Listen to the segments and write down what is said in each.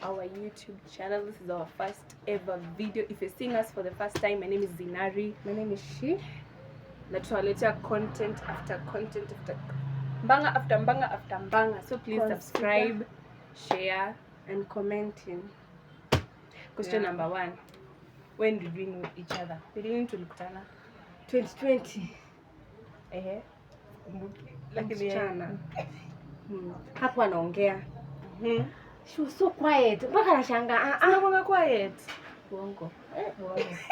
our YouTube channel. This is our first ever video. If you're seeing us for the first time, my name is Zinari. My name is She. Na tutawaletea content after content after mbanga after mbanga after mbanga. So please Consider subscribe, share and commenting. Question Yeah. number one. When did we know each other? Ni lini tulikutana? 2020. Ehe. Kumbuki. Lakini Msichana. Hapo anaongea. She was so quiet. Mpaka nashangaa. Ah, ah. Unakuanga quiet. Uongo.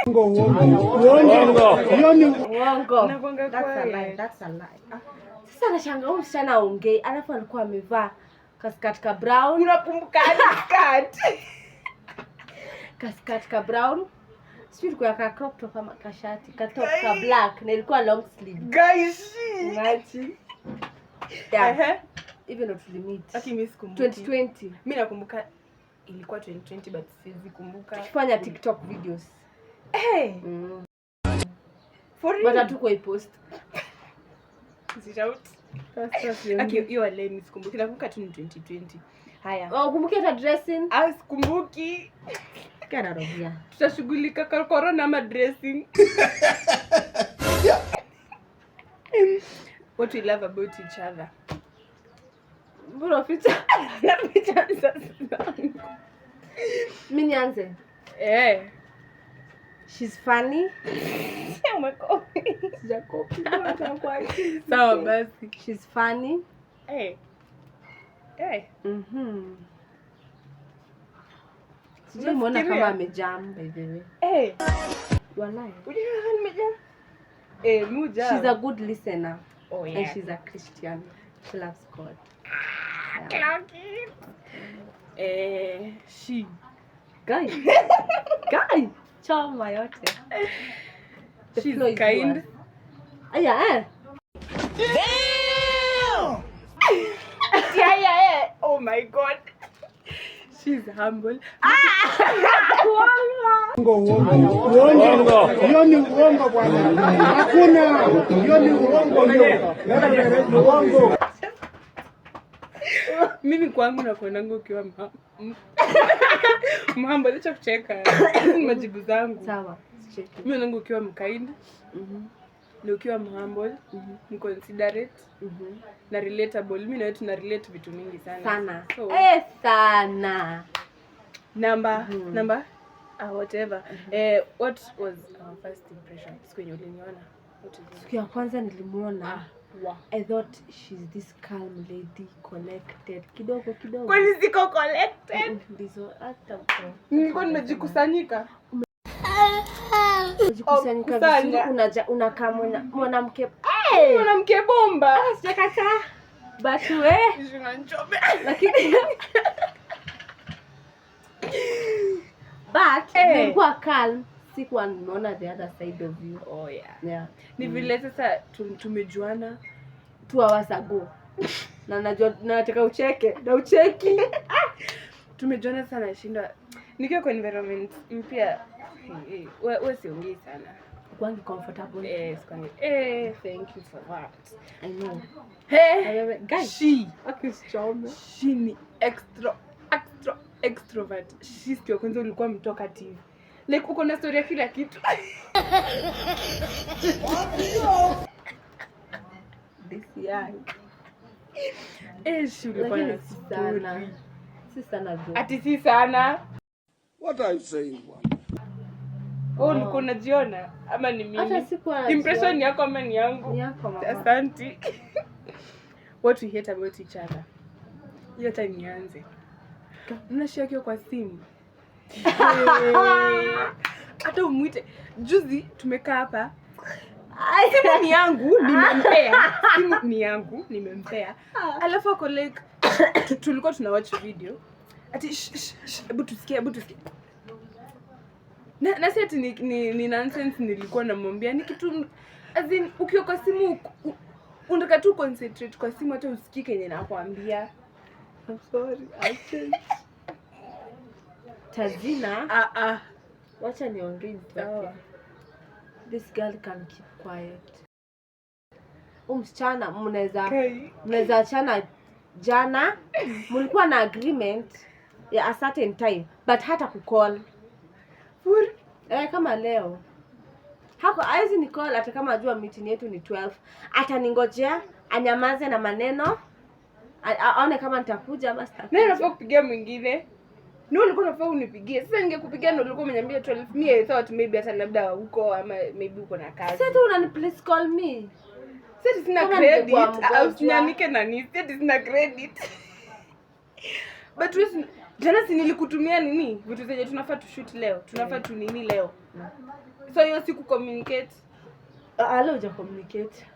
Uongo, uongo. Hiyo ni Uongo. Unakuanga That's a lie. quiet. That's a lie. Ah. Sasa nashangaa huyu msichana aongei, alafu alikuwa amevaa kaskirt ka brown, Unakumbuka skirt? Kaskirt ka brown. Sijui ilikuwa ka crop top ama kashati, ka top ka black na ilikuwa long sleeve. Guys. Imagine. Yeah. Ehe. Hivyo ndo tulimeet. Aki mimi sikumbuki. 2020. Mimi nakumbuka ilikuwa 2020, but siwezi kumbuka. Tukifanya TikTok videos. Hey, for But real. hatukuwa ipost. Usishout. Aki hiyo wale mimi sikumbuki. Nakumbuka tu ni 2020. Haya. Oh, kumbuki hata dressing? Ah, sikumbuki. Kana. Tutashughulika kwa corona ama dressing? What we love about each other. Mbona picha? Na picha za zangu. Mimi nianze. Eh. She's funny. Umekopi. Sijakopi. Bwana, kwa akili. Sawa basi. She's funny. Eh. Eh. Sijui muona kama Unafikiria? Amejam, by the way. Eh. Walai. Unajua kama nimejam? Eh, mimi hujam. She's a good listener. Oh And yeah. she's a Christian. She loves God. Clock it. Eh, she. Guy. Guy. Choma yote. The She's floor is kind. yours. Aya, eh. Yeah. Oh my God. She's humble. uongo, uongo. Hiyo ni uongo, bwana. Hakuna. Hiyo ni uongo hiyo. Ni uongo. Mimi kwangu nakuonanga ukiwa mhumble. Acha kucheka. Hizi ni majibu zangu. Sawa. Sicheki. Mimi naonanga ukiwa mkind, na ukiwa mhumble, mconsiderate na relatable. Mimi na wewe tuna relate vitu mingi sana. Sana. So, Eh, sana. Number number ah, whatever. Eh, what was our first impression? Siku yenye uliniona. What is it? Siku ya kwanza nilimuona, Ah, wow. I thought she's this calm lady, collected. Kidogo kidogo. Kwani siko collected? Ndizo hata uko. Nilikuwa nimejikusanyika. Umejikusanyika Kusanya. vizuri, unakaa mwanamke. Eh! Mwanamke bomba. Sijakataa. But we, Unanichomea. Lakini but Eh. nilikuwa calm, sikuwa nimeona the other side of you. Oh yeah. Yeah. Ni vile sasa tumejuana 2 hours ago. Na najua nataka ucheke na ucheki. Tumejuana sana, nashinda nikiwa kwa environment mpya, eh, we siongei sana. Kwangi comfortable. Eh, sikwangi. Eh, thank you for that. I know. Hey, Wewe, guys, she akisichome. She ni extra extra extrovert. She siku ya kwanza ulikuwa mtalkative. Like uko na story ya kila kitu. This young. Eh, she ulikuwa na Lakini si sana. story. Si sana though. Ati si sana. What are you saying, bwana? Wewe ulikuwa unajiona ama ni mimi? Hata sikuwa Impression najiona. yako ama ni yangu? Ni yako, mama. Asante. What we hate about each other. Hiyo hata nianze. Mnashare akiwa kwa simu. Hata umwite. Juzi tumekaa hapa. Simu ni yangu, nimempea. Simu ni yangu, nimempea. Alafu ako like tulikuwa tuna watch video. Ati "Shh, shh, shh, hebu tusikie, hebu tusikie." Na si ati ni nonsense nilikuwa namwambia, ni kitu as in ukiwa kwa simu unataka tu concentrate kwa simu, hata usikii kenye nakwambia. I'm sorry. I changed. Tazina, Ah ah. wacha niongee nitoke. Sawa. This girl can keep quiet. Huyu msichana mnaweza Okay. mnaweza achana jana, mlikuwa na agreement. Yeah, a certain time, but hata kucall. For Eh, kama leo hako hawezi ni call hata kama ajua meeting yetu ni 12. Ataningojea anyamaze na maneno, aone kama nitakuja ama Nani sitakuja. anafaa kupigia mwingine? Ni wewe ulikuwa unafaa unipigie. Sasa ningekupigia na ulikuwa umeniambia 12. Me, I thought maybe hata labda huko ama maybe uko na kazi. Sasa tu unani please call me. Sasa sina Kama credit. ningekuwa mgonjwa. Au usinianike nani? Sasa sina credit. But wewe jana si nilikutumia nini? Vitu zenye tunafaa tu shoot leo. Tunafaa tu nini leo. So hiyo siku communicate. Ah, leo huja communicate.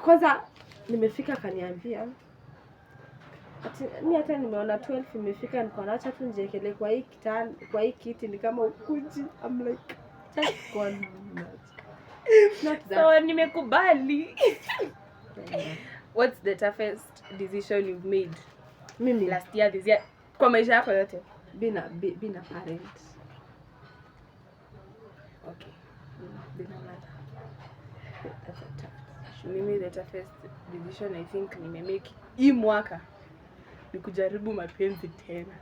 Kwanza nimefika akaniambia ati mi hata nimeona 12 imefika, niko naacha tu njiekele kwa hii kitanda, kwa hii kiti ni kama ukuji. I'm like, just call me. Not that. So nimekubali. What's the toughest decision you've made Mimi last year, this year, kwa maisha yako yote? Being a parent. Okay. Being a mother. That's a tough decision. Mimi, the toughest decision I think nimemake hii mwaka ni kujaribu mapenzi tena.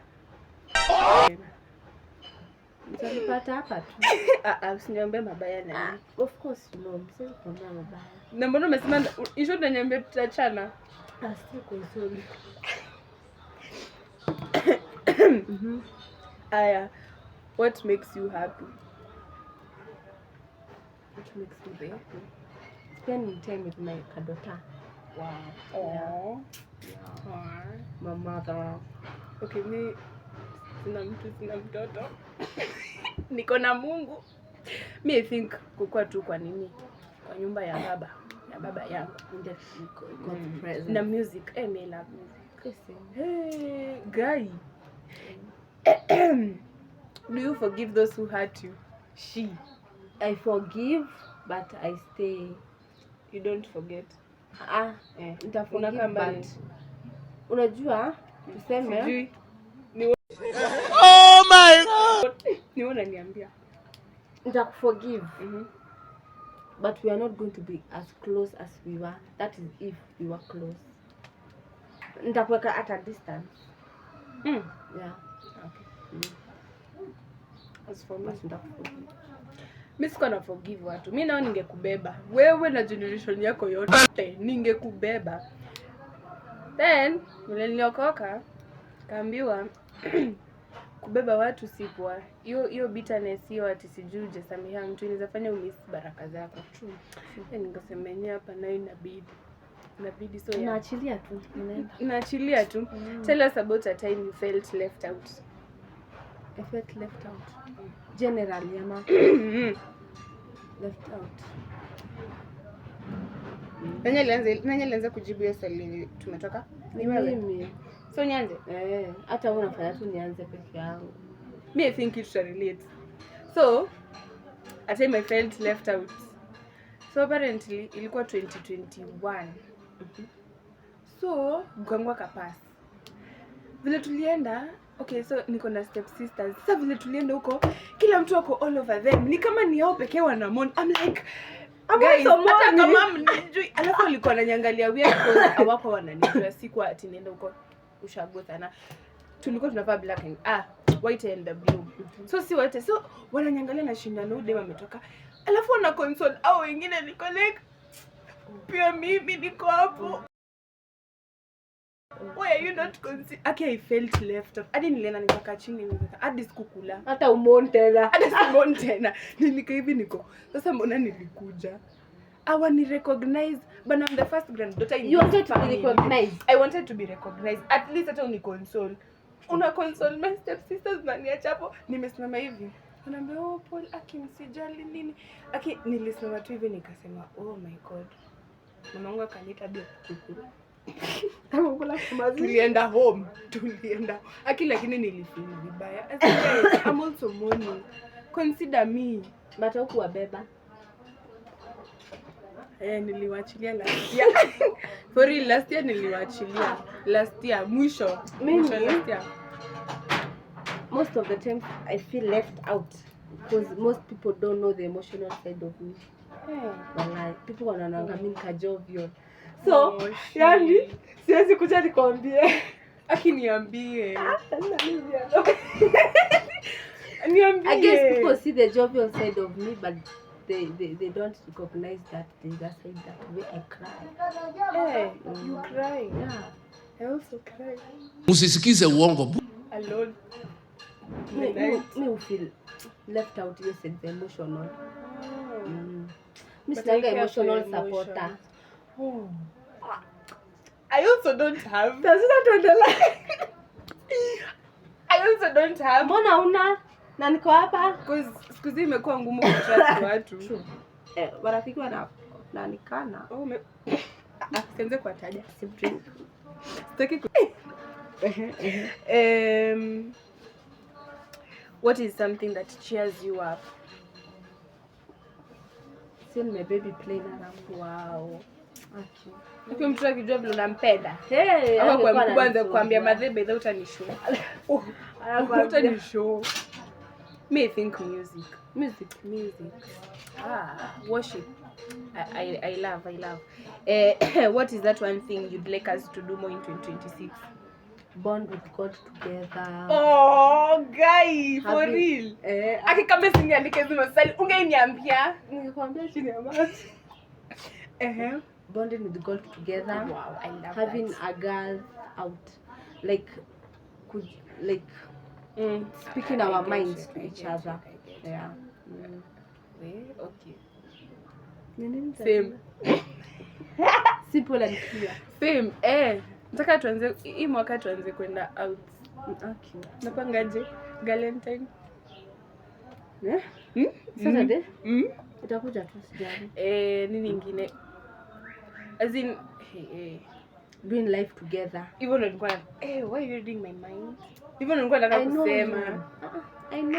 Tena. Utanipata hapa tu. Ah, ah, usiniambie mabaya na Ah, of course no, siwezi kuambia mabaya. Na mbona umesema isho unaniambia tutachana? I still console you. Aya, what makes you happy? What makes me happy? Spending time with my kadota. Wow. Yeah. Aw. Aw. My mother. Okay, mi sina mtu, sina mtoto. Niko na Mungu. Mi I think kukua tu kwa nini? Kwa nyumba ya baba yangu. In the God's presence. Na music. Eh, me love music. Listen. Hey, guy. Do you forgive those who hurt you? She. I forgive, but I stay. You don't forget. Ah, Eh. nitaforgive Unakaa mbali. but unajua tuseme Sijui. Oh my God. Ni wewe unaniambia. Nitakuforgive, but we are not going to be as close as we were. That is if we were close. Nitakuweka at a distance. Yeah. Okay. As for me, But nitakuforgive. mi sikuwa na forgive watu. Mi nao ningekubeba wewe na generation yako yote, ningekubeba. Then vile niliokoka, kaambiwa kubeba watu si poa. Hiyo hiyo bitterness hiyo, ati sijui hujasamehea mtu, inaweza fanya umiss baraka zako. Then nikasema yenyewe hapa nayo inabidi, so yeah. Naachilia tu. Inaenda. Naachilia tu. Tell us about a time you felt left out. I felt left out. Generally, ama left out. Nani alianza kujibu hiyo swali yenye tumetoka? Ni mimi. So nianze. Eh, hata wewe unafanya tu nianze peke yangu. Me, I think it should relate. So a time I felt left out, so apparently ilikuwa 2021. So mkangu akapass. Vile tulienda, okay, so niko na step sisters. Sasa vile tulienda huko, kila mtu ako all over them, ni kama ni hao pekee wanamourn. I'm like, I'm guys, also hata mourning. kama mnijui. Alafu walikuwa wananiangalia weird 'cause hawako wananijua. Sikuwa ati nienda huko ushago sana. Tulikuwa tunavaa black and white and the blue, so si wote, so wananiangalia na shindano, huyu dem ametoka, alafu wana console au wengine. Niko like, pia mimi niko hapo, why are you not consi? Aki, I felt left out. Hadi nilienda nikakaa chini, nikakaa hadi sikukula. Hata umourn tena. Hata simourn tena. Nilika hivi, niko sasa, mbona nilikuja awani recognize? But I'm the first granddaughter in You this wanted to be family. recognized. I wanted to be recognized. At least hata uniconsole. Una console my step sisters na niacha hapo nimesimama hivi. Wanaambia, "Oh Paul, aki msijali nini." Aki nilisimama tu hivi nikasema, "Oh my God." Mamangu akaniita hadi kukula. Kula mazishi. Tulienda home. Tulienda. Aki, lakini nilifeel vibaya. I said, "Guys, I'm also mourning. Consider me." But hukuwabeba. Eh, niliwachilia last year. For real, last year niliwachilia. Last year, mwisho. Mimi? Mwisho last year. Most of the times I feel left out because most people don't know the emotional side of me. Walai, people wanaonanga mimi ni kajovial. So, Oh, shit. yani siwezi kuja nikwambie. Akiniambie. I Niambie. Guess people see the jovial side of me, but they don't recognize that there's a side that way I cry. Hey, you cry. Yeah. I also cry. Musisikize uongo. Alone. Me, The me, night. me feel left out. Yes, it's emotional. Oh. Mi But I sinanga care for your emotional supporter. emotions. Oh. I also don't have. Sasa tuendelee. I also don't have. Mbona una na niko hapa? Because siku hizi imekuwa ngumu kutrust watu. True. Eh, marafiki wana nanikana. Oh, Ah, sianze kuwataja. Sip drink. Sitaki What is something that cheers you up? Seeing my baby playing around. Wow. Okay. Ukiwa mtoto akijua vile unampenda. Hey, Ama kwa angekuwa mkubwa anze kuambia ananisumbua. madhe bedha utanishow. Anakuambia. Utanishow. Me, I think music. Music. Music. Ah, worship. I love, I love. What is that one thing you'd like us to do more in 2026? Bond with God together. Oh, guy, for real. Eh, Akikama siniandike hizo maswali, ungeiniambia. Ningekwambia chini ya maji. Ehe. Bonding with God together. Wow, I love Having that. a girl out, like, could like speaking I our get minds you, to I each get other. you, I get Yeah. you. Okay. Ni nini Same. tatizo? Simple and clear. Same. Eh, nataka tuanze hii mwaka tuanze kwenda out. Okay. Napangaje? Galentine. Eh? Hmm? Saturday? Mm? Itakuja tu, sijali. Eh, nini ingine? As in, hey, hey. Doing life together. Hivyo ndo nilikuwa why are you reading my mind? Hivyo ndo nilikuwa nataka I know kusema. you. I know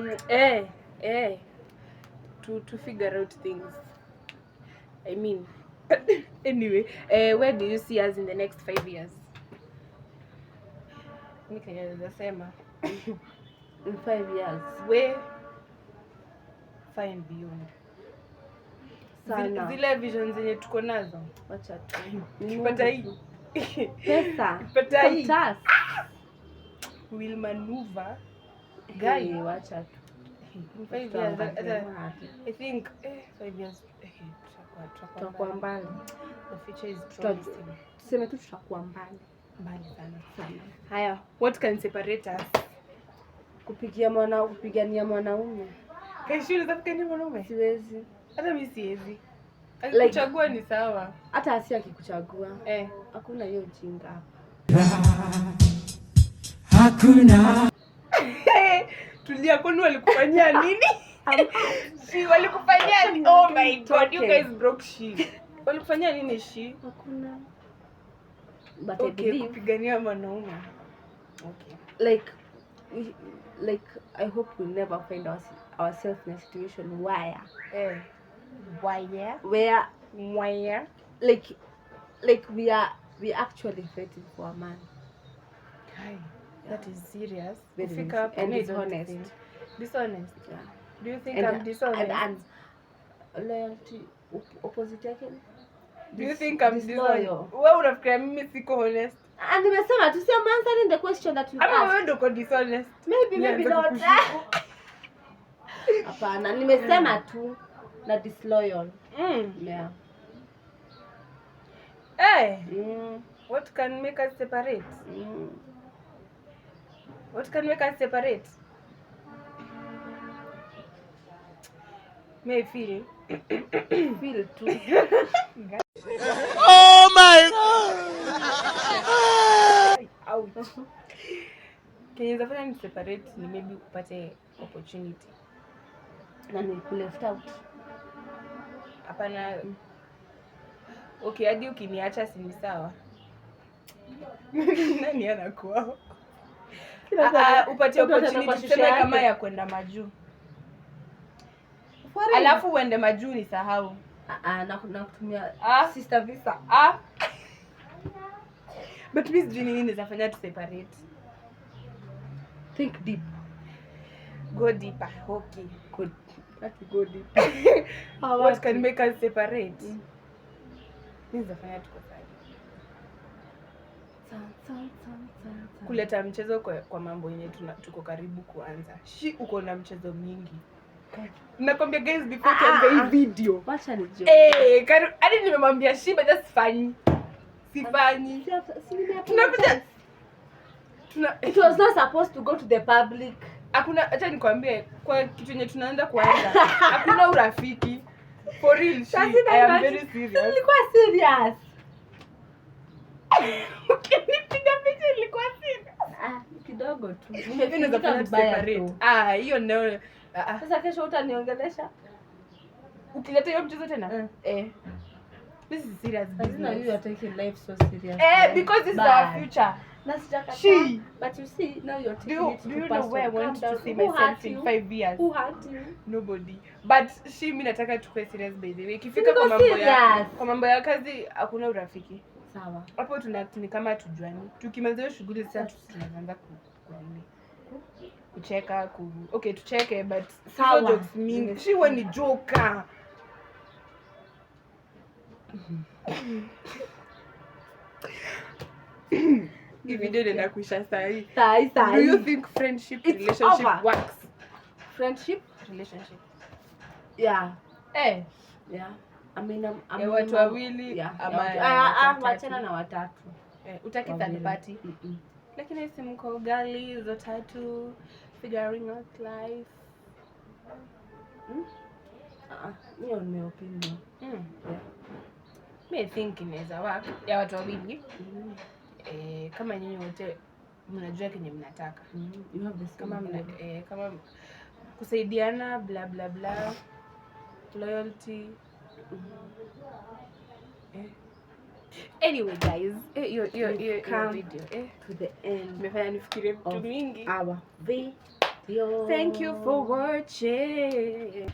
you. Eh. To figure out things. I mean, anyway, where do you see us in the next 5 years? Mi kenye naweza sema In 5 years. Way far and beyond. Sana. Zile vision zenye tuko nazo. Wacha tu. Ni Kipata Mungu hii. tu. Pesa. Kipata hii. Some task. Will maneuver. Guy. Hey, wacha tu. In 5 years, Tutaangalia wapi. I think 5 years tutakuwa Tutakuwa mbali. mbali. The future is promising. Tuseme tu tutakuwa mbali Mbali sana. sana. Haya, what can separate us? Kupigania mwanaume. Kesho unaweza kupigania mwanaume? Siwezi. Hata mimi siwezi. Akikuchagua ni sawa. Hata asi akikuchagua. Eh. Hakuna hiyo ujinga hapa. Hakuna. Tulia, kwani walikufanyia nini? Shi, walikufanyia nini? Oh my God, you Talking. guys broke she. Walikufanyia nini she? Hakuna. But I Okay, believe kupigania mwanaume. Okay. like we, like I hope we never find ourselves in a situation where Eh. Why? where Why? like we actually fighting for a man. Guy, that is serious. Very Kufika very hapo, and me, I don't dishonest. think. Dishonest. Yeah. Do you think And, I'm dishonest? And loyalty opposite yake ni? Do you think I'm Disloyal. dishonest? Wewe unafikiria mimi siko honest? Ah, nimesema tu, si I'm answering the question that you Ama asked. wewe ndio uko dishonest? Maybe, maybe Nianze not. kukushuku. Hapana, nimesema tu na disloyal. Yeah. Hey, what can make us separate? Mm. What can make us separate? May I feel Feel too. Oh my God. Ouch. Kenye zafanya ni separate ni maybe upate opportunity. Na ni left out. Hapana. Okay, hadi ukiniacha si ni sawa. Nani anakuwa? Kila mtu Ah, ah, upate mtu ataenda opportunity kwa tuseme shusha yake. kama ya kwenda majuu. For real? Alafu uende majuu ni sahau. Ah, ah, na kutumia Ah. sister visa. Ah. But mi sijui nini nizafanya tu separate. Think deep. Go deeper. Okay. Good. Have to go deep. What can make us separate? Mimi nitafanya tuko sawa. Tan, tan, tan, tan, tan. Kuleta mchezo kwa mambo yenye tuko karibu kuanza. Shi, uko na mchezo mingi. Nakwambia guys, before tuanze hii video. Wacha nijue. Eh, hadi nimemwambia Shi, but just sifanyi. Sifanyi. Si nime Tunakuja tuna It was not supposed to go to the public. Hakuna, acha nikwambie, kwa kitu yenye tunaanza kuanza, hakuna urafiki. For real, Shi, I am very serious. Nilikuwa serious. Ukinipiga picha ilikuwa serious. Ah, kidogo tu. Hiyo inaweza Nimefinyika fanya vibaya tuseparate. tu. Ah, hiyo nayo. Ah, ah. Sasa kesho utaniongelesha? Ukileta hiyo mchezo tena? Eh. Eh. This is serious Lazima business. you are taking life so serious. Eh, because this is our Bad. Future. Na sijakataa. She. But you see, now you're Do taking you, it do too you know personal. where I Calm want to down. see Who myself hurt in you? 5 years? Who hurt you? Nobody. But she, mi nataka tukue serious, by the way. Ikifika Niko kwa mambo ya serious. kwa mambo ya kazi hakuna urafiki. Sawa. Hapo tuna ni kama tujuani. Tukimaliza hiyo shughuli sasa tunaanza ku nini? Kucheka okay, tucheke, but hizo Sawa. jokes mingi. She, wewe ni joker. Hii video inaenda kuisha saa hii. Sahi Do you sahi. think friendship It's relationship over. works? Friendship? Relationship. Yeah. Eh, Yeah. I mean, I'm ya watu wawili yeah. ama Ya ya ah, ah, watu watatu? wachana na watatu. Eh, utaki third Wawili. party. Mm-mm. Lakini si mko gali hizo tatu figuring out life. Ah, ah, hiyo ni my opinion. Yeah. Mi I think inaweza work ya watu wawili. Eh, kama nyinyi wote mnajua kenye mnataka. You have the same Kama mna, goal. eh, kama kusaidiana, bla bla bla, loyalty. Eh. Anyway guys, eh, hiyo hiyo hiyo hiyo Come video to the end imefanya nifikirie vitu of mingi. our video. Thank you for watching.